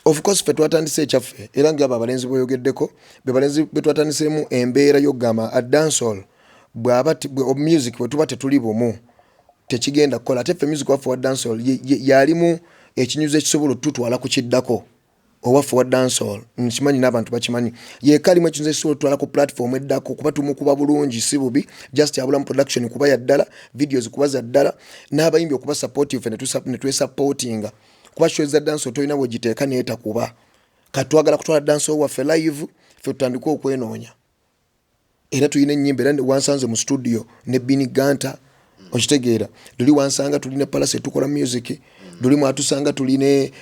Of course ffe twatandise ekyaffe, era nga abo abalenzi boyogeddeko be balenzi be twatandiseemu embeera y'okugamba a dancehall bw'aba music bwe tuba tetuli bumu tekigenda kukola. Ate ffe music waffe wa dancehall yalimu ekinyuzi ekisobola otutwala ku kiddako. Owaffe wa dancehall nkimanyi n'abantu bakimanyi, yeka alimu ekinyuzi ekisobola otutwala ku platform eddako, kuba tumukuba bulungi, si bubi, just abulamu production kuba ya ddala, videos kuba za ddala, n'abayimbi okuba supportive ne twesupportinga, kuba show za dancehall tolina bwegiteeka neetakuba. Kati twagala kutwala dancehall waffe live, ffe tutandike okwenoonya. Era tulina ennyimba, era wansanze mu studio ne Bini Ganta, okitegeera? Luli wansanga tuli ne Palase tukola music, luli mwatusanga tuli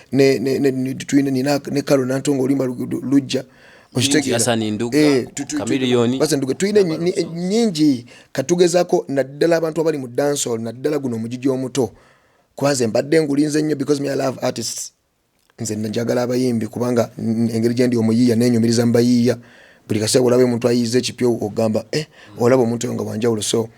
tulina nina ne Kalo Nantongo, oluyimba lujja, okitegeera? Hassan Nduga, Chameleone. Hassan Nduga, tulina nyingi. Katugezaako naddala abantu abali mu dancehall, naddala guno omugigi omuto, kubanze mbadde ngulinze nnyo because me, I love artists. Nze njagala abayimbi kubanga engeri gyendi omuyiiya nenyumiriza mu bayiiya. Buli kaseera olaba omuntu ayiiza ekipya ogamba, eh, olaba omuntu oyo nga wanjawulo. So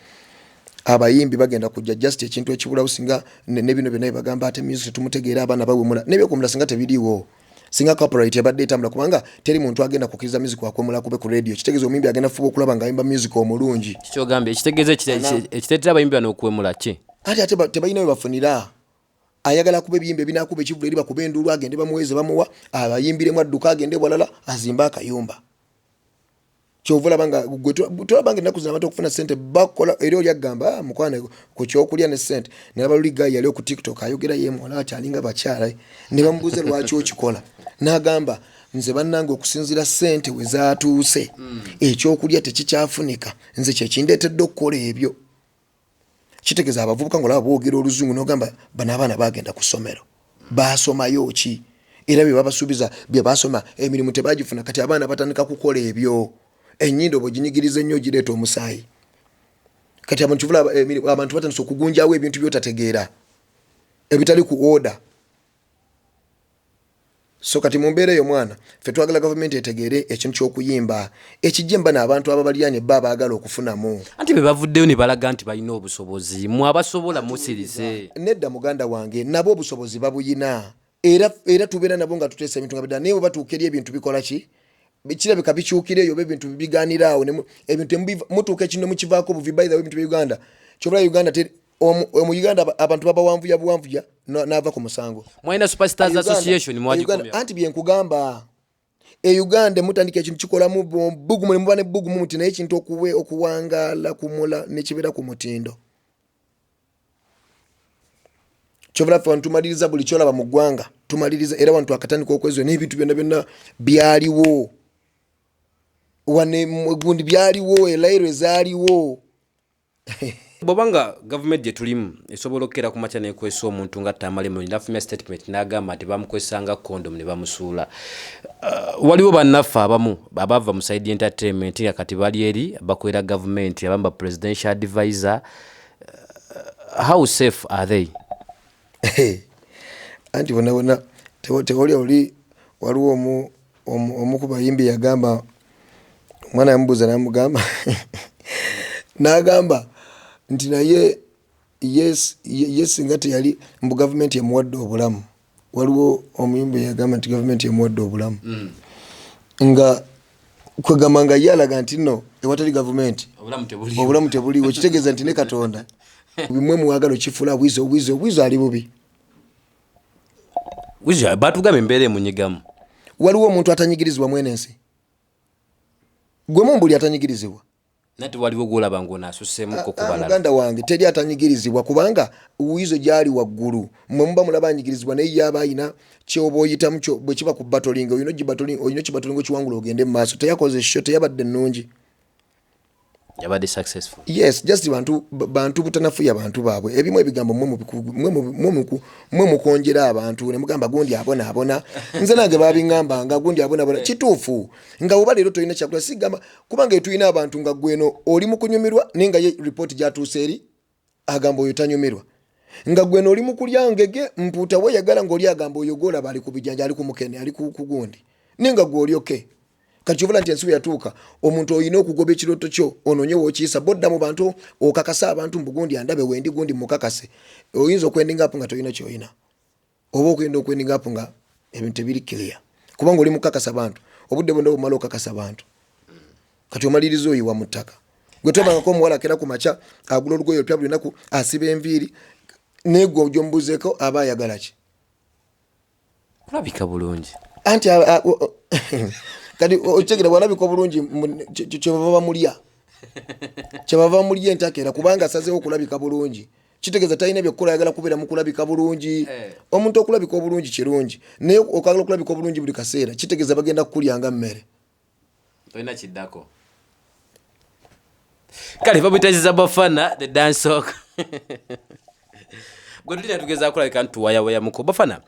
abayimbi bagenda kujja, just ekintu ekibulawo singa ne bino byonna byebagamba, ate music tetumutegeera, abaana bawemula n'ebyokwemula, singa tebiriiwo, singa copyright ebadde etambula, kubanga teri muntu agenda kukkiriza music wakwemula kube ku radio. Kitegeeza omuyimbi agenda fuba okulaba ng'ayimba music omulungi. Kyogambye ekitegeeza ekiteetera abayimbi bano okuwemula ki? Ate ate tebalina we bafunira. Ayagala kuba ebiyimba ebinakuba ekivulu eri bakuba enduulu, agende bamuweeze, bamuwa abayimbiremu, adduka agende walala azimbe akayumba. Kyova olaba nga gwe tolaba nga ennaku zino abantu okufuna sente bakola, era oli agamba, "Ah, mukwano, ku kyokulya ne sente." Naye baluli guy yali oku TikTok ayogera ye muwala akyalinga bakyala, ne bamubuuza lwaki okikola, n'agamba, "Nze bannange, okusinziira sente we zaatuuse, ekyokulya tekikyafunika, nze kyekindeetedde okukola ebyo." Kitegeeza abavubuka ngaolaba boogera oluzungu nogamba, bano abaana bagenda ku ssomero, basomayo ki? Era bye babasuubiza bye basoma, emirimu tebagifuna. Kati abaana batandika kukola ebyo. Enyindo bweginyigiriza ennyo gireeta omusaayi. Kati abantu kivula abantu batandise okugunjawo ebintu byotategeera ebitali ku order. So kati mu mbeera eyo, mwana, ffe twagala gavumenti etegeere ekintu ky'okuyimba ekijja emba n'abantu ababaliranye bo abaagala okufunamu. Anti be bavuddeyo ne balaga nti balina obusobozi, mwe abasobola musirise. Nedda, muganda wange, nabo obusobozi babuyina, era tubeera nabo nga tuteesa ebintu nga biddala, naye bwe batuuka eri ebintu bikola ki, kirabika bikyukira eyo oba ebintu biganira awo ebintu mutuuka ekintu ne mukivaako buvi. By the way, ebintu bya Uganda, kyobula Uganda mu Uganda abantu babawanvuya buwanvuya n'ava ku musango. Mwalina Superstars Association, mwagikomya. Anti byenkugamba, e Uganda mutandika ekintu kikolamu bugumu ne muba ne bugumu muti, naye ekintu okuwangaala kumula nekibeera ku mutindo. Kyovula ffe wano tumaliriza buli kyolaba mu ggwanga, tumaliriza. Era wano twakatandika okwezi n'ebintu byonna byonna byaliwo wane, gundi byaliwo, elairo ezaaliwo. Bw'oba nga gavumenti gye tulimu esobola okukeera ku makya nekwesa omuntu nga Tamale Mirundi nafumya statement n'agamba nti bamukwesanga condom ne bamusuula. Waliwo bannaffe abamu abava mu side entertainment nga kati bali eri bakolera gavumenti, abamu ba presidential advisor. How safe are they? Anti bonna bonna tewali oli. Waliwo omu ku bayimbi yagamba, omwana yamubuuza namugamba, n'agamba nti naye yes, ye singa teyali mbu gavumenti emuwadde obulamu. Waliwo omuyimbi yagamba nti gavumenti emuwadde obulamu, nga kwegamba nga ye alaga nti nno ewatali gavumenti obulamu tebuliwo. Obulamu tebuliwo. Kitegeeza nti ne Katonda bimwe muwagala okifula bwizo bwizo bwizo ali bubi. Wizo, batugamba embeera emunyigamu. Waliwo omuntu atanyigirizibwa mwene ensi? Gwe mumbuli atanyigirizibwa? Nati waliwo gwolaba ng'onaasuseemuko ku Ah, balala. Muganda wange, teri atanyigirizibwa, kubanga wizo gyali waggulu mwe muba mulaba anyigirizibwa, naye yaba ayina kyoba oyitamu bwe kiba ku battling, olina ogibattling, olina okibattling, okiwangula, ogende mu maaso. Teyakoze show, teyabadde nnungi. Yabadde successful. Yes, just bantu butanafuya bantu baabwe. Ebimu ebigambo mwe mukonjera abantu ne mugamba gundi abonaabona. Nze nange babiŋŋambanga, gundi abonaabona. Kituufu nga oba leero tolina kyakulya, sigamba kubanga etulina abantu nga gweno oli mu kunyumirwa, naye nga ye ripooti gyatuuse eri agamba oyo tanyumirwa, nga gweno oli mu kulya ngege mpuuta weyagala, ng'oli agamba oyo gwolaba ali ku bijanja, ali ku mukene, ali ku gundi, naye nga gwe oli okay. Kati kyovula nti ensi bwe yatuuka, omuntu olina okugoba ekirooto kyo onoonye wookiyisa bodda mu bantu, okakase abantu mbu gundi andabe wendi, gundi mukakase. Oyinza okwendinga apo nga tolina kyolina, oba okuyinda okwendinga apo nga Ebintu tebiri clear, kubanga oli mukakasa bantu, obudde bwonna bumala okakasa bantu. Kati omaliriza oyiwa mu ttaka. Gwe tobangako omuwala akera ku makya, agula olugoye olupya buli lunaku, asiba enviiri, naye gwe ogyombuzeeko aba ayagala ki? Kulabika bulungi. Anti kati okitegera, bwalabika obulungi, kyebava bamulya, kyebava bamulya entakera, kubanga asazeewo okulabika bulungi. Kitegeeza talina byokukola, ayagala kubeera mu kulabika bulungi. Omuntu okulabika obulungi kirungi, naye okwagala okulabika obulungi buli kaseera kitegeeza bagenda kukulya nga mmere. Tolina kiddako. Kale babutaziza Bafana the dancehall gwe tulina, tugezaako kulabika nti tuwayawayamuko. Bafana,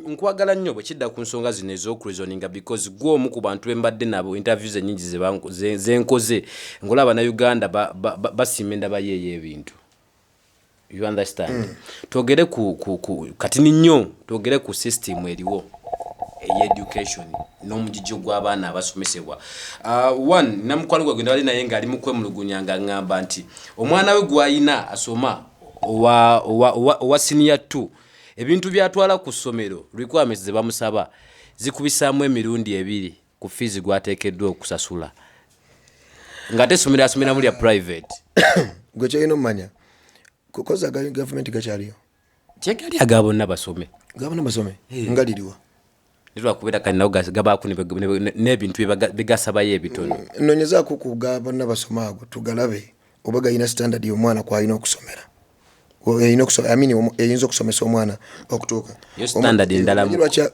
nkwagala nnyo bwe kidda ku nsonga zino ez'okureasoninga, because gwe omu ku bantu bembadde nabo interviews ennyingi zenkoze ng'olaba bannayuganda basiima endaba ye ey'ebintu, you understand? Twogere ku katini nnyo, twogere ku system eriwo ey'education n'omugigi gw'abaana abasomesebwa. One namukwano gwe gwendabali naye ng'ali mu kwemulugunya, nga ŋŋamba nti omwana we gw'ayina asoma owa senior 2, ebintu by'atwala ku ssomero, requirements ze bamusaba zikubisaamu emirundi ebiri ku fees gw'ateekeddwa okusasula, ng'ate essomero asomeramu lya private. Gwe kyolina omumanya, koza aga gavumenti gakyaliyo? Kyegali aga bonna basome. Gabona basome nga liriwa? Lwakubeera kati nago gabaako n'ebintu byegasabayo ebitono. Nonyezaako ku ga bonna basome ago, tugalabe oba galina standard omwana kwalina okusomera. I mean, eyinza okusomesa omwana okutuuka. Yo standard endala.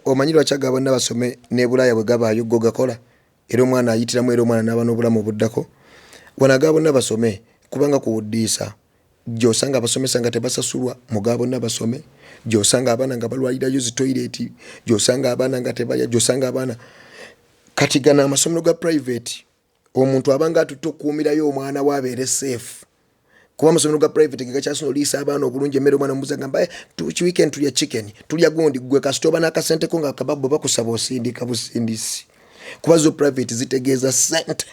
Omanyi lwaki aga bonna basome ne Bulaaya bwe gabaayo go gakola, era omwana ayitiramu, era omwana n'aba n'obulamu obuddako? Wano aga bonna basome kubanga kuwuddiisa, gyosanga abasomesa nga tebasasulwa mu ga bonna basome, gyosanga abaana nga balwalirayo zi toilet, gyosanga abaana nga tebalya, gyosanga abaana. Kati gano amasomero ga private, omuntu abanga atutte okukuumirayo omwana we abeere safe, kuba amasomero ga private ge gakyasina oliisa abaana obulungi emmere. Omwana mubuza gamba, "Eh, weekend tulya chicken, tulya gundi." Gwe kasita oba n'akasente ko nga kababu, bwe bakusaba osindika busindisi, kuba zo private zitegeeza sente.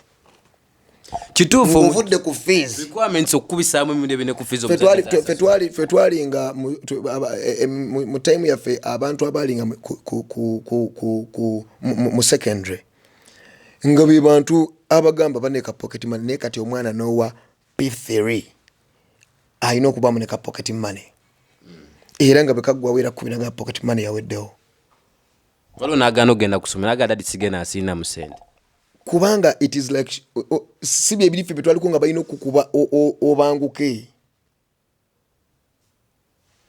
Kituufu. Ng'ovudde ku fees. Requirements okukubisaamu emirundi ebiri ne ku fees. Ffe twalinga mu time yaffe, abantu abalinga mu secondary nga be bantu abagamba baneka pocket money. Naye kati omwana nowa P3 alina okubamu ne ka pocket money, era nga bwekaggwawo era kubiraga pocket money yaweddewo. Waliwo n'agaana okugenda kusoma, naga, "Daddy, sigenda, sirinamu sente." Kubanga it is like si byebiri ffe byetwaliko nga balina okukuba obanguke.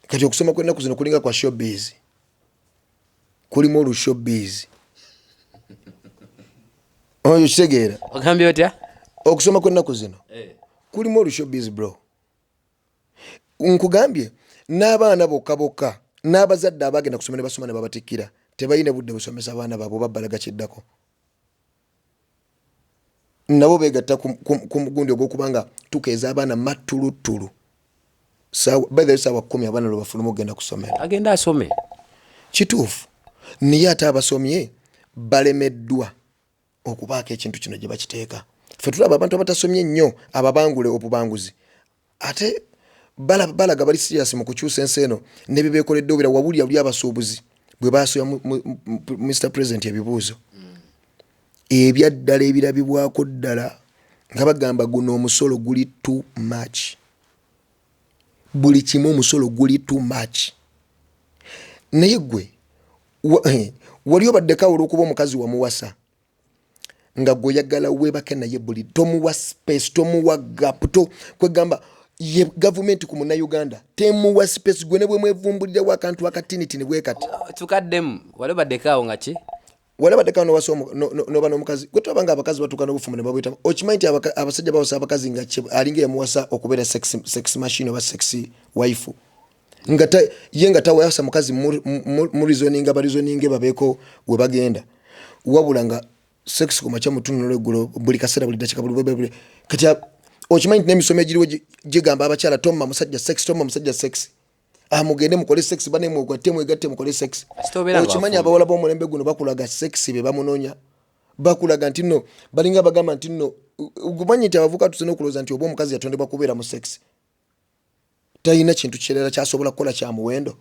Kati okusoma kwennaku zino kulinga kwa showbiz, kulimu olu showbiz oyo, kitegeera? Ogambye otya? Okusoma kwennaku zino kulimu olu showbiz, bro. Nkugambye, n'abaana bokka bokka n'abazadde abagenda kusoma ne basoma ne babatikkira tebalina budde busomesa baana baabwe, oba balaga kiddako. Nabo begatta ku mugundi ogw'okubanga tukeeza abaana mattuluttulu. By the way, saawa 10 abaana lwe bafuluma okugenda kusomera. Agenda asome. Kituufu, naye ate abasomye balemeddwa okubaako ekintu kino gye bakiteeka. Ffe tulaba abantu abatasomye nnyo ababangule obubanguzi, ate balaga bali serious mu kukyusa ensi eno ne byebekoledde. Obira wawulira luli abasuubuzi bwe basoya Mr President ebibuuzo ebyaddala ebirabibwako ddala, nga bagamba guno omusolo guli too much, buli kimu omusolo guli too much. Naye gwe wali obaddeko awo, olwokuba omukazi wamuwasa nga gweoyagala weebake naye buli, tomuwa space, tomuwa gap, to kwegamba ye gavumenti ku Munnayuganda temuwa space. Gwe ne bwe mwevumbulirawo akantu akatinitini bwe kati. Tukaddemu, wali obaddeko awo nga ki? Wali abaddeko nowasa noba n'omukazi gwe tulaba nga abakazi batuuka n'obufumu ne babuyitamu. Okimanyi nti abasajja bawasa abakazi nga alinga eyamuwasa okubeera sex machine oba sex wife, nga ye nga tawasa mukazi mu reasoninga, bareasoninge babeeko we bagenda, wabula nga sex ku makya, mutunula eggulo, buli kaseera, buli dakika, buli. Kati okimanyi nti n'emisomo egiriwo gigamba abakyala, tomma musajja sex, tomma musajja sex, mugende mukole sex, bane mwegatte, mwegatte mukole sex. Kasita obeera nga Okimanyi wafumbye. abawala b'omulembe guno bakulaga sex be bamunonya, bakulaga nti nno balinga bagamba nti nno gumanyi nti abavubuka tusina okulowooza nti oba omukazi yatondebwa kubeera mu sex, talina kintu kirala kyasobola kukola kya muwendo.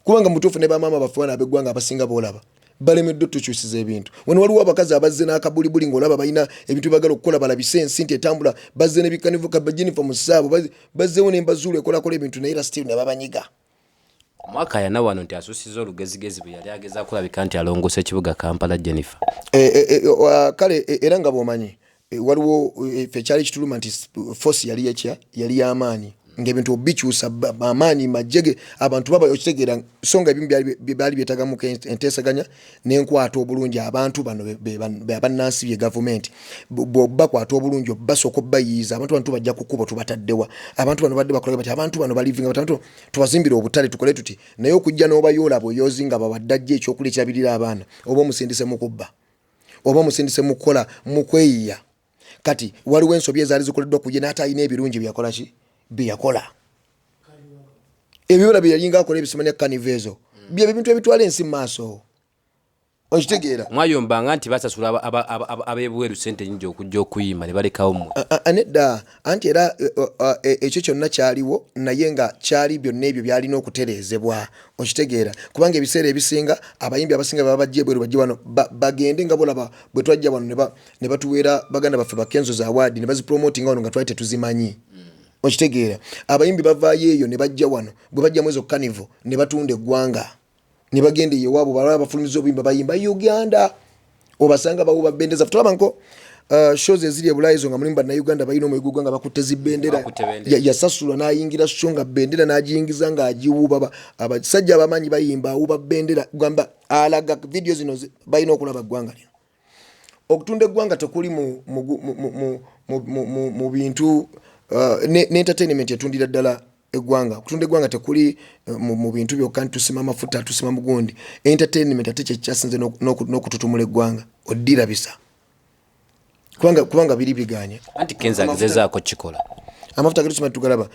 Kubanga mutuufu ne bamaama baffe wano ab'eggwanga abasinga boolaba balemeddwa otukyusiza ebintu. Wano waliwo abakazi abazze n'akabulibuli, ng'olaba balina ebintu byebagala okukola, balabise ensi nti etambula. Bazze n'ebikanivu kabajenifa mu ssaabo, bazzeewo n'embazuulu ekolakola ebintu, naye era still ne babanyiga. Omwaka yana wano nti asusiza olugezigezi bwe yali agezaako kulabika nti alongoosa ekibuga Kampala, Jennifer. Kale era nga bw'omanyi, waliwo ffe ekyali kituluma nti force yali ekya yali y'amaanyi, ng'ebintu obikyusa amaanyi majjege abantu baba okitegeera. So nga ebimu byali byetagamuko enteesaganya n'enkwata obulungi abantu bano be abannansi bye gavumenti. Bw'obakwata obulungi, basooka obbayiiza abantu bano, tubajja ku kkubo, tubataddewa, abantu bano badde bakola bati, abantu bano balivinga bati, abantu tubazimbire obutale, tukole tuti. Naye okujja n'obayoola bweyozi nga bawadde ajja ekyokulya ekirabirira abaana, oba omusindise mu kubba, oba omusindise mu kukola mu kweyiya. Kati waliwo ensobi ezaali zikoleddwa ku ye, n'ate alina ebirungi byeyakola. Ki byeyakola? Ebibala bye yalinga akola ebisimanya carnival, ezo byebyo ebintu ebitwala ensi mu maaso, okitegeera? Mwayombanga nti basasula ab'ebweru sente nyingi okujja okuyimba ne balekawo mmwe. Nedda, anti era ekyo kyonna kyaliwo, naye nga kyali byonna ebyo byalina okutereezebwa, okitegeera? Kubanga ebiseera ebisinga abayimbi abasinga baba bajja ebweru, bajje wano bagende nga bolaba bwe twajja wano ne batuweera baganda baffe ba Kenzo's award ne bazipromotinga wano nga twali tetuzimanyi, okitegeera? Abayimbi bavaayo eyo ne bajja wano, bwe bajjamu ezo carnival ne batunda eggwanga ne bagenda eyo ewaabwe, balala bafulumiza obuyimba, bayimba Uganda, obasanga bawuba bendera zaffe. Tolaba nko shows eziri ebulaaya ezo nga mulimu Bannayuganda balina omwoyo gw'eggwanga, bakutte zibendera. Bakutte bendera. Yasasulwa n'ayingira show nga bendera n'agiyingiza ng'agiwuba. Abasajja abamanyi bayimba, awuba bendera, gamba alaga video zino balina okulaba ggwanga lino. Okutunda eggwanga tekuli mu bintu ne entertainment etundira ddala eggwanga. Okutunda eggwanga tekuli mu bintu byokka nti tusima amafuta, tusima mugundi. Entertainment ate kyekyasinze n'okututumula eggwanga, oddirabisa kubanga biri biganye. Anti Kenzo agezezaako kikola. Amafuta getusima tugalaba.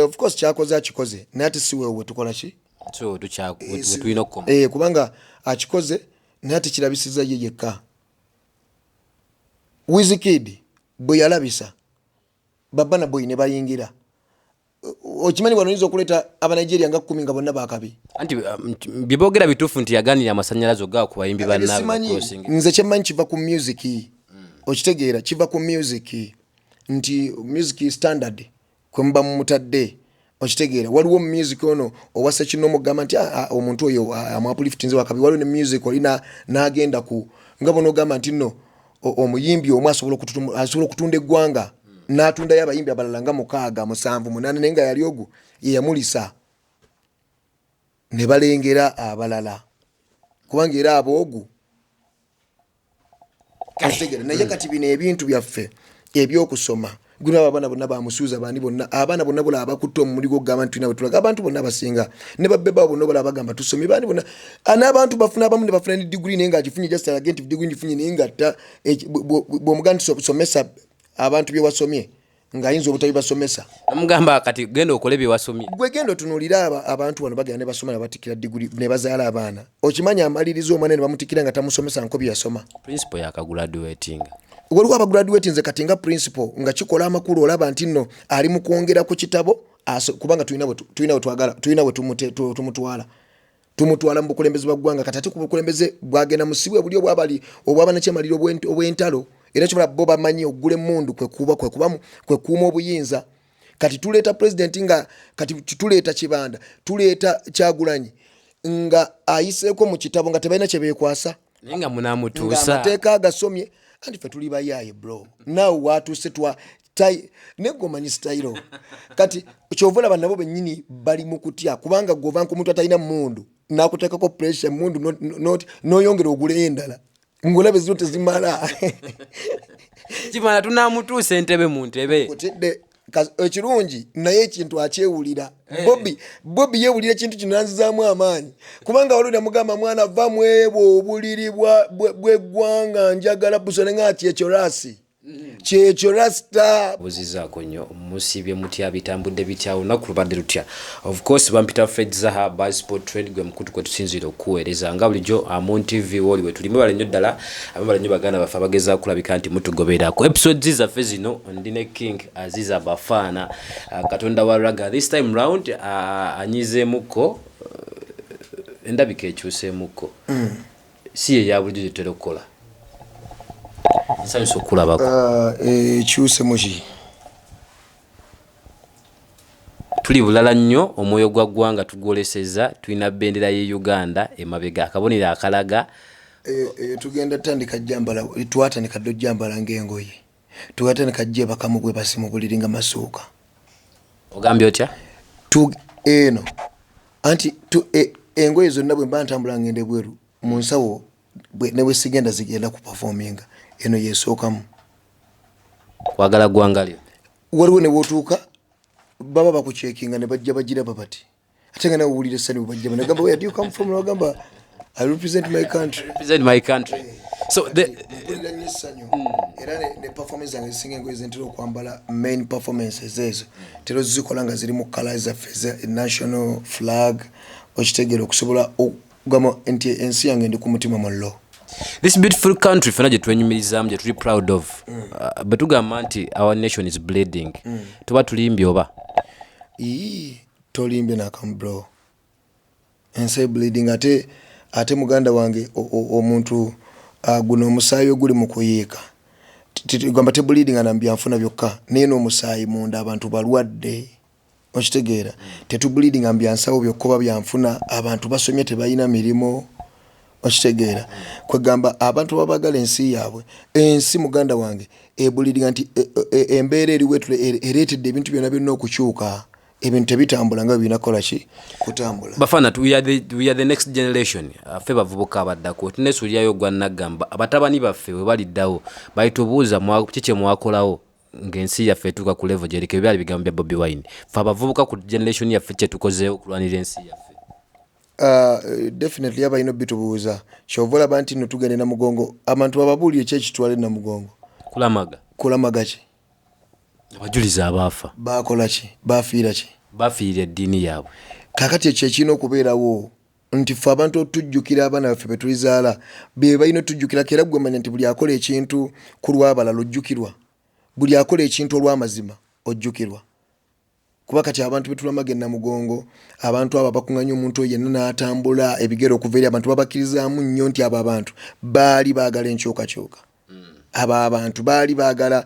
Of course kyakoze akikoze, naye ate si weewe tukola ki? So tulina okukoma. Kubanga akikoze, naye ate kirabisiza ye yekka. Wizkid bwe yalabisa ba Burna Boy ne bayingira, okimanyi wano oyinza okuleeta Abanigeria nga 10 nga bonna bakabi. Anti bye boogera bituufu nti yaganira amasannyalaze ogawa ku bayimbi bannaabwe Simanyi. Crossing. Nze kyemmanyi kiva ku music, okitegeera? Kiva ku music nti music standard kwe muba mumutadde, okitegeera? Waliwo music ono owasa kino omugamba nti, "Ah, ah, omuntu oyo amuupliftinze wakabi." Waliwo ne music oli n'agenda ku nga bonogamba nti nno omuyimbi omu asobola okutunda eggwanga n'atundayo abayimbi abalala nga mukaaga, musanvu, munaana, naye nga yali ogwo yeyamulisa ne balengera abalala, kubanga era aboogu, okitegeera? Naye kati bino ebintu byaffe ebyokusoma, guno abo abaana bonna bamusuuza bandi bonna, abaana bonna bola abakutte omumuli gwokugamba nti tulina bwetulaga, abantu bonna abasinga ne babeba bonna bola bagamba tusomye bandi bonna. N'abantu bafuna, abamu ne bafuna ne diguri, naye ng'agifunye just alage nti diguri ngifunye, naye nga bw'omugamba nti somesa abantu bye wasomye, ng'ayinza obutabibasomesa. Namugamba kati genda okole bye wasomye. Gwe genda otunuulire abantu bano bagenda ne basoma ne batikkira diguri ne bazaala abaana. Okimanyi amaliriza omwana ne bamutikira nga tamusomesa nko bye yasoma. Principal yakagraduatinga. Waliwo abagraduate, nze kati nga principal nga kikola amakulu, olaba nti nno ali mu kwongera ku kitabo, kubanga tulina we twagala, tulina we tumutwala, tumutwala mu bukulembeze bwa ggwanga. Kati ate ku bukulembeze bwagenda musibwe buli obwabali obwabanakyemalira obw'entalo, era kyobola bo bamanyi okugula emmundu kwekuba kwekubamu kwekuuma obuyinza. Kati tuleeta pulezidenti nga kati tuleeta Kibanda, tuleeta Kyagulanyi nga ayiseeko mu kitabo nga tebalina kye beekwasa. Naye nga munamutuusa. Amateeka agasomye, anti ffe tuli bayaaye bro, naawe watuuse twa naye gwe omanyi style. Kati kyova olaba nabo bennyini bali mu kutya, kubanga gwova nku omuntu atalina mundu nakuteekako pressure mundu noyongera oguleyo endala ng'olaba eziro tezimala. Kimala tunamutuusa entebe mu ntebe. Otidde ekirungi, naye ekintu akyewulira. Bobi yeewulira ekintu kino nanzizaamu amaanyi, kubanga waliwo namugamba, "Mwana, va mwebwo obuliri bw'eggwanga, njagala busone." Nga kyekyo rasi, kyekyo rasita. Buzizaako nnyo, musiibye mutya? Bitambudde bitya? Olunaku lubadde lutya? Of course bampita Fred Zaha by Sport Trend, gwe mukutu kwe tusinziira okukuweereza nga bulijjo. Amon TV wooli we tuli. Mwebale nnyo ddala, abebale nnyo baganda baffe abagezaako kulabika nti mutugoberera ku episodes zaffe zino. Ndi ne King Aziza Bafaana, Katonda wa ragga. This time round anyizeemukko. Endabika ekyuseemukko, si ye ya bulijjo gyetutera okukola. Nsanyusa okukulabako. Ekyuse muki? Tuli bulala nnyo, omwoyo gwa ggwanga tugwolesezza. Tulina bendera ye Uganda emabega, akabonero akalaga. Eyo tugenda tandika jambala, twatandika dde ojambala ng'engoye, tugatandika jebakamu bwebasi mu buliri nga masuuka. Ogambye otya? Eno anti engoye zonna bwe mba ntambula ngenda ebweru mu nsawo, ne bwe sigenda zigenda ku performinga, eno yesookamu. Kwagala ggwanga lyo. Waliwo ne wotuuka baba bakucheckinga ne bajja bagiraba bati, ate nga nawe owulira essanyu bwe bajja nagamba, "Where do you come from?" Nagamba, "I represent my country." Represent my country. So the Mpulira nnyo essanyu era ne performance zange zisinga, engoye zentera okwambala, main performances ezo tera ozikola nga ziri mu colour zaffe eza national flag, okitegeera, okusobola okugamba nti ensi yange ndi ku mutima mullo. This beautiful country fena gye twenyumirizaamu, gye tuli proud of, bwe tugamba nti our nation is bleeding, tuba tulimbye oba? Ii, tolimbye nakamu bro, ensi ebleeding. Ate muganda wange, omuntu guno omusaayi oguli mu kuyiika, gamba tebleedinga na byanfuna byokka, naye n'omusaayi munda abantu balwadde, okitegeera? Tetubleedinga mu byansawo byokka oba byanfuna, abantu basomye tebalina mirimu, okitegeera? Kwegamba abantu babagala ensi yaabwe, ensi muganda wange ebleedinga nti embeera eriwo ereetedde ebintu byonna byonna okukyuka, ebintu tebitambula nga bwe birina kukola ki kutambula. Bafana, we are the next generation. Ffe bavubuka abaddako, tunesuulirayo gwa naggamba abatabani baffe bwe baliddawo balitubuuza ki kye mwakolawo ng'ensi yaffe etuuka ku level gyeriko. Ebyo byali bigambo bya Bobi Wine. Ffe abavubuka ku generation yaffe, kyetukozeewo okulwanirira ensi yaffe? Definitely abalina obitubuuza. Kyova olaba nti nno tugenda e Namugongo, abantu bababuulire ki ekitwala e Namugongo. Kulamaga. Kulamaga ki? Abajulizi abaafa. Bakola ki? Bafiira ki? Bafiirira eddiini yaabwe. Kakati ekyo ekirina okubeerawo nti ffe abantu otujjukira, abaana baffe betulizaala be balina otujjukirako. Era gwe manya nti buli akola ekintu ku lw'abalala ojjukirwa, buli akola ekintu olw'amazima ojjukirwa. Kuba kati abantu betulamaga e Namugongo, abantu abo abakuŋŋanya omuntu oyo yenna n'atambula ebigere okuva eri abantu, babakkirizaamu nnyo nti abo abantu baali baagala enkyukakyuka, abo abantu baali baagala,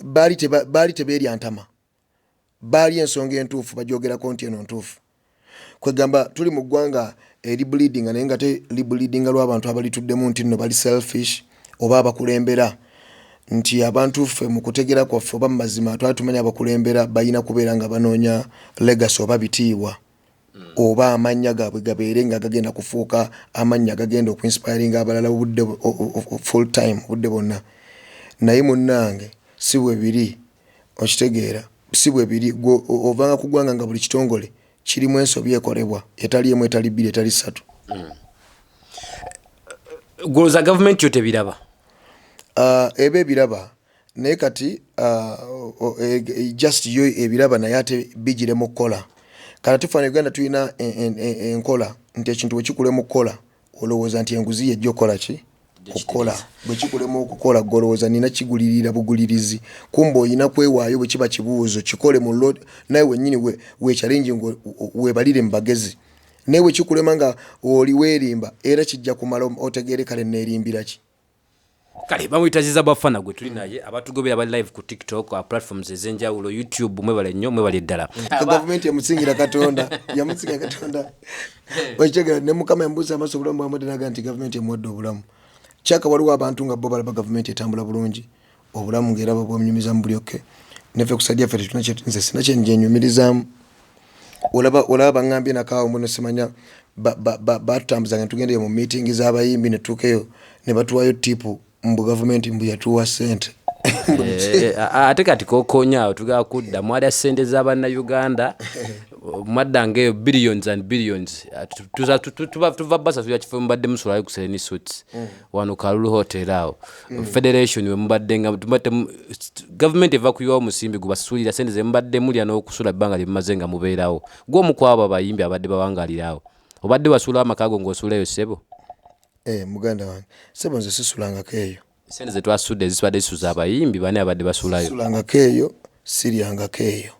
baali tebeerya ntama, baali ensonga entuufu bagyogerako nti eno ntuufu. Kwegamba tuli mu ggwanga eri bleeding, naye nga te libleedinga lw'abantu abalituddemu nti nno bali selfish oba abakulembera, nti abantu ffe mu kutegera kwaffe oba mu mazima twali tumanya abakulembera balina kubeera nga banoonya legacy oba bitiibwa oba amannya gaabwe gabeere nga gagenda kufuuka amannya gagenda okuinspiringa abalala obudde full time, obudde bwonna. Naye munnange si bwe biri, okitegeera? Si bwe biri. Gwe ovanga ku ggwanga nga buli kitongole kirimu ensobi ekolebwa, etali emu, etali bbiri, etali ssatu. Golooza gavumenti yo tebiraba? Eba ebiraba, naye kati just yo ebiraba, naye ate bigire mu kukola. Kati ate fana Uganda tulina enkola nti ekintu bwe kikulema okukola, olowooza nti enguzi yejja okukola ki kukola. Bwe kikulema okukola, gwe olowooza nina kigulirira bugulirizi, kumba oyina kwewaayo. Bwe kiba kibuuzo kikole mu naye wennyini we challenge weebalire mu bagezi, naye bwe kikulema nga oli weerimba, era kijja kumala otegeere kale neerimbira ki. Kale bamuyita Ziza Bafana gwe tuli naye. Abatugobera abali live ku TikTok, platforms ez'enjawulo, YouTube, mwebale nnyo, mwebale ddala. Gavumenti yamusingira Katonda, yamusingira Katonda, okitegera? Ne Mukama yamubuusa amaaso, obulamu bwamwadde, naga nti gavumenti emuwadde obulamu. Kyaka waliwo abantu nga bo balaba gavumenti etambula bulungi, obulamu ngaera babwenyumiza mu bulyokke. Neffe ku side yaffe tetulina nze sina kyenjenyumirizaamu. Olaba baŋŋambye nakaawo muno, simanya batutambuzanga netugendeyo mu meeting z'abayimbi, netuukeyo ne batuwayo tip mbu gavumenti mbu yatuwa ssente. Eh, ate kati kokonya awo, tugala kudda mwalya ssente z'abannayuganda, mwaddanga eyo billions and billions. Ah, tuva basasulira kifo mubadde musulayo ku Sereni Suites wano Kalulu Hotel awo, federation we mubadde nga gavumenti eva kuyiwawo musimbi gubasasulira sente zemubadde mulya n'okusula ebbanga lye mumaze nga mubeerawo. Gwe omu ku abo abayimbi abadde bawangalira awo, obadde wasuulawo amaka go ng'osuula eyo, ssebo? Eh, muganda wange, sebo, nze sisulangako eyo. Sente zetwasudde zibadde zisuza abayimbi bani abadde basulayo? Sisulangako eyo, siryangako eyo.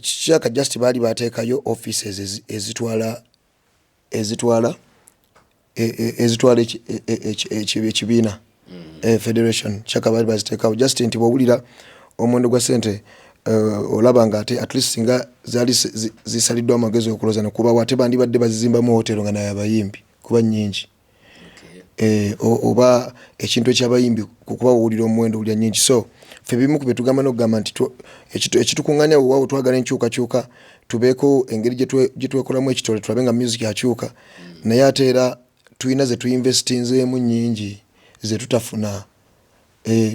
Kyaka just baali bateekayo offices ezitwala. Ezitwala ezitwala ekibiina federation kyaka baali baziteekawo just nti bwowulira omuwendo gwa sente, olaba nga ate at least singa zaali zisaliddwa amagezi okulooza nekubawo, ate bandibadde bazizimbamu hotero nga naye abayimbi kuba nnyingi. Oba ekintu ekyabayimbi kuba owulira omuwendo owulira nnyingi. So ffe bimu ku byetugamba n'okugamba nti ekitukuŋŋaanya weewaawo twagala enkyukakyuka, tubeeko engeri gye twekolamu ekitole, tulabe nga music akyuka, naye ate era tulina ze tuinvestinzeemu nnyingi ze tutafuna.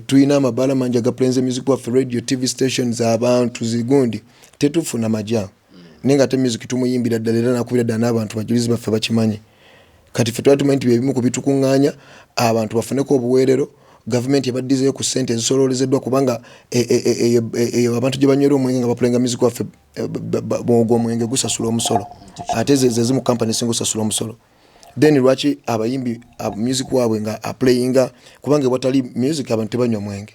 Tulina amabaala mangi agapulenze music waffe, radio, TV stations, abantu zigundi tetufuna maja, naye nga ate music tumuyimbira ddala era nakubira ddala n'abantu bajulizi baffe bakimanyi. Kati ffe twali tumanyi nti byebimu ku bitukuŋŋaanya abantu bafuneko obuweerero, gavumenti ebaddizeyo ku ssente ezisololezeddwa, kubanga eyo abantu gye banywera omwenge nga bapulenga music waffe, ogwo omwenge gusasula omusolo, ate ze zimu kampani esinga osasula omusolo. Then lwaki abayimbi music waabwe nga aplayinga? Kubanga ewatali music abantu tebanywa mwenge,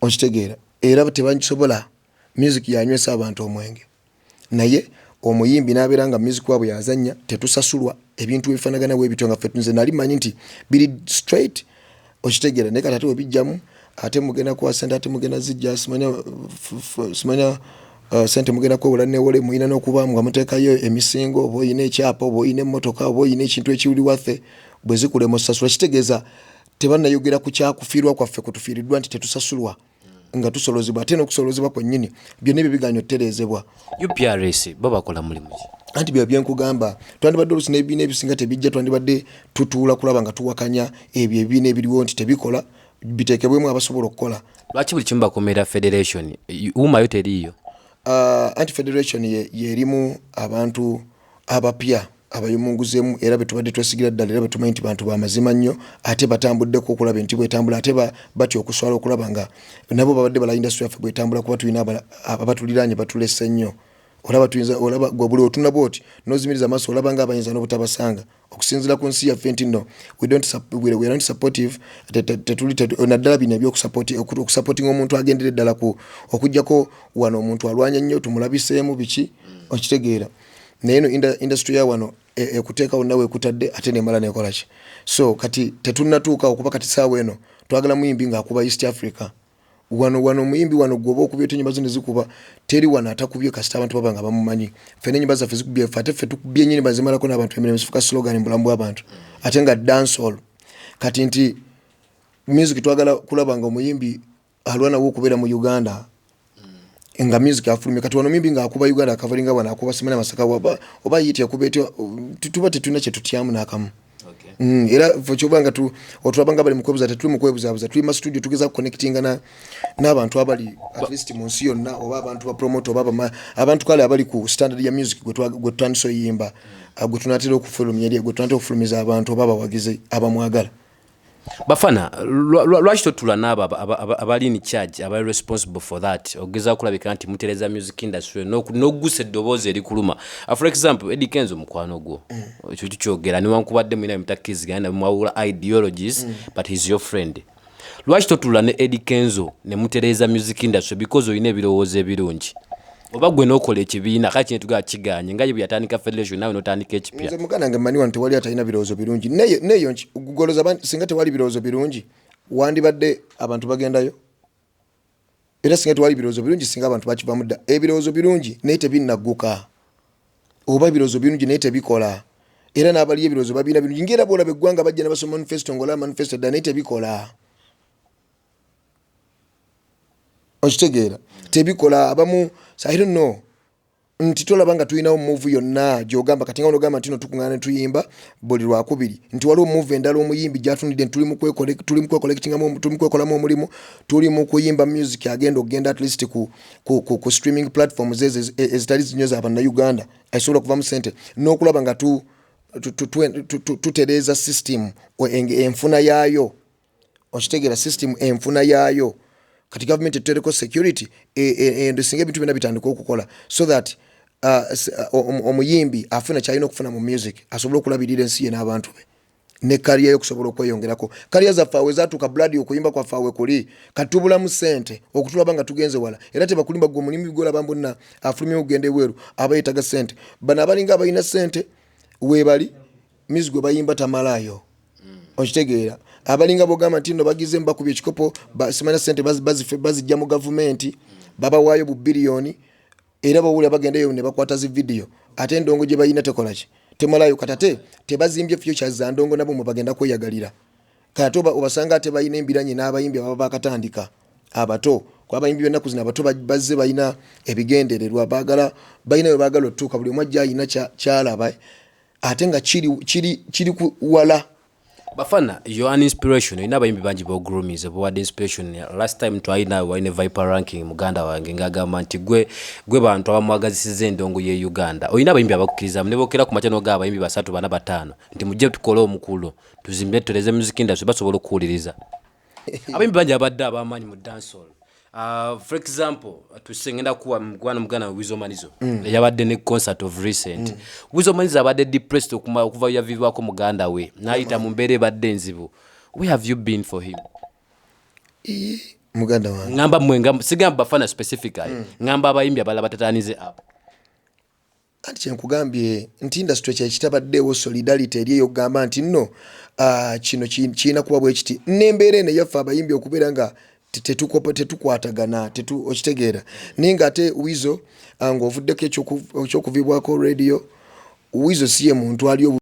okitegeera? Era tebakisobola. Music yanywesa abantu omwenge, naye omuyimbi n'abeera nga music waabwe yazannya, tetusasulwa. Ebintu ebifaanagana bwe bityo nga ffe nze nali manyi nti biri straight, okitegeera? Naye kati ate webijjamu, ate mugenda kuwa sente, ate mugenda zijja simanya sente mugenda kwewola newole, muyina n'okuba nga muteekayo emisingo, oba oyina ekyapa, oba oyina emmotoka, oba oyina ekintu ekiri waffe, bwe zikulema osasula, kitegeeza tebannayogera ku kyakufiirwa kwaffe kutufiiriddwa nti tetusasulwa nga tusolozebwa, ate n'okusolozebwa kwennyini byonna ebyo biganya otutereezebwa. UPRS bo bakola mulimu ki? Anti byo byenkugamba, twandibadde oluusi n'ebibiina ebisinga tebijja, twandibadde tutuula kulaba nga tuwakanya ebyo ebibiina ebiriwo nti tebikola, biteekebwemu abasobola okukola. Lwaki buli kimu bakomera federation? UMA yo teriiyo? Anti federation yerimu abantu abapya abayumunguzemu, era betubadde twesigira ddala, era betumanyi nti bantu bamazima nnyo, ate batambuddeko okulaba nti bwetambula, ate batya okuswala okulaba nga nabo babadde bala industry yaffe bwetambula, kuba tulina abatuliraanye batulese nnyo. Olaba tuyinza, olaba gwe buli otunula bwoti n'ozimiriza amaaso, olaba nga abayinza n'obutabasanga okusinziira ku nsi yaffe nti no, we don't we are not supportive, tetuli naddala bino ebyokusupportinga omuntu agendera eddala ku okuggyako wano omuntu alwanya nnyo tumulabiseemu biki, okitegeera? Naye eno industry ya wano ekuteeka wonna weekutadde, ate nemala nekola ki. So kati tetunnatuuka okuba kati saawa eno twagala muyimbi ng'akuba East Africa. Wano wano omuyimbi wano gwoba okubye oti enyimba zo nezikuba, teri wano atakubye kasita abantu baba nga bamumanyi. Ffe n'enyimba zaffe zikubye, ffe ate ffe tukubye enyimba zimalako n'abantu emirembe, zifuuka slogan mu bulamu bw'abantu, ate nga dancehall. Kati nti music twagala kulaba nga omuyimbi alwanawo okubeera mu Uganda nga music afulumye. Kati wano omuyimbi ng'akuba Uganda, akavalinga wano, akuba simanya Masaka oba yiti akuba etya, tuba tetulina kyetutyamu n'akamu. Era ffe kyoba nga otulaba nga bali mu kwebuza, tetuli mu kwebuzaabuza, tuli ma studio tugeza kuconnectinga n'abantu abali at least mu nsi yonna, oba abantu ba promoter, oba abantu kale abali ku standard ya music gwe tutandise oyimba, gwe tunatera okufulumya eri gwe tunatera okufulumiza abantu oba abawagizi abamwagala. Bafana, lwaki totula n'abo abali in charge, abali responsible for that, okugezaako okulabika nti mutereza music industry n'okugusa eddoboozi erikuluma? For example, Eddie Kenzo mukwano gwo, ekyo tukyogera, newankubadde mulina byemutakkiriziganya nabyo, mwawula ideologies, but he's your friend. Lwaki totula ne Eddie Kenzo ne mutereeza music industry, because olina ebirowoozo ebirungi, oba gwe n'okola ekibiina? Kale kino tugala kiganye nga ye bwe yatandika federation, naawe n'otandika ekipya. Nze muganda wange mmanyi wano tewali atalina birowoozo birungi. Neyo goloza singa tewali birowoozo birungi wandibadde abantu bagendayo. Era singa tewali birowoozo birungi, singa abantu bakivamu dda. Ebirowoozo birungi naye tebinnagguka, oba ebirowoozo birungi naye tebikola. Era n'abali ebirowoozo babirina birungi, ngaera bwolaba eggwanga bajja ne basoma manifesto, ng'olaba manifesto ddala naye tebikola, okitegeera? Tebikola abamu. So I don't know nti tolaba nga tulinawo move yonna gyogamba kati nga onogamba nti no tukuŋŋaana ne tuyimba buli lwakubiri, nti waliwo move endala omuyimbi gyatunidde nti tuli mu kwecollectingamu, tuli mu kwekolamu omulimu, tuli mu kuyimba music agenda okugenda at least ku streaming platforms ezo ezitali zinyo za bannayuganda, esobola okuvamu sente, n'okulaba nga tutereeza system enfuna yaayo, okitegeera? System enfuna yaayo. Kati gavumenti etutereko security endo, singa ebintu byonna bitandika okukola so that omuyimbi afuna kyalina okufuna mu music, asobole okulabirira ensi ye n'abantu be ne career yo okusobola okweyongerako. Career zaffe awe zatuuka blood, okuyimba kwaffe awe kuli kati tubulamu sente okutulaba nga tugenze wala. Era tebakulimba gwe omulimi gwolaba mbonna afulumye okugenda ebweru aba yeetaga sente. Bano abalinga abalina sente Weebali music gwe bayimba tamalaayo, okitegeera? Abalinga bogamba nti no bagize bakubye ekikopo, simanya sente bazijja mu gavumenti, babawaayo bu biliyoni, era bawulira bagendayo ne bakwata zi video, ate endongo gye balina tekolaki, temalayo. Kati ate tebazimbye future za ndongo, nabo mwe bagenda kweyagalira. Kati ate obasanga ate balina embiranye n'abayimbi ababa bakatandika abato, kuba abayimbi b'ennaku zino abato bazze balina ebigendererwa, baagala, balina we baagala otutuuka. Buli omu ajja alina kyalaba ate nga kiri ku wala. Bafana, you're an inspiration. Olina abayimbi bangi bogroominze, bowadde inspiration. Last time twalina walina Viper Ranking, muganda wange, ng'agamba nti gwe bantu abamwagazisiza endongo ye Uganda. Olina abayimbi abakukkirizamu ne bookera ku makya n'ogaba abayimbi basatu, bana, bataano nti mujje tukole omukulu, tuzimbe, tutereze music industry, basobola okuwuliriza? Abayimbi bangi abadde ab'amaanyi mu dancehall. For example, tuse ngenda kuwa mugwana muganda Weasel Manizo, eyabadde ne concert of recent. Weasel Manizo abadde depressed okuva yaviibwako muganda we, n'ayita mu mbeera ebadde enzibu. Where have you been for him? Ii, muganda wange. Ngamba mmwe, sigamba Bafana specifically, ngamba abayimbi abalala batatanize up. Anti kyenkugambye nti industry kyekitabaddeewo solidarity eri eyokugamba nti nno kino kirina kuba bwe kiti, n'embeera eno eyaffe abayimbi okubeera nga tetukwatagana, okitegeera? Naye ng'ate Weasel, ng'ovuddeko ekyokuvibwako radio, Weasel si ye muntu ali obu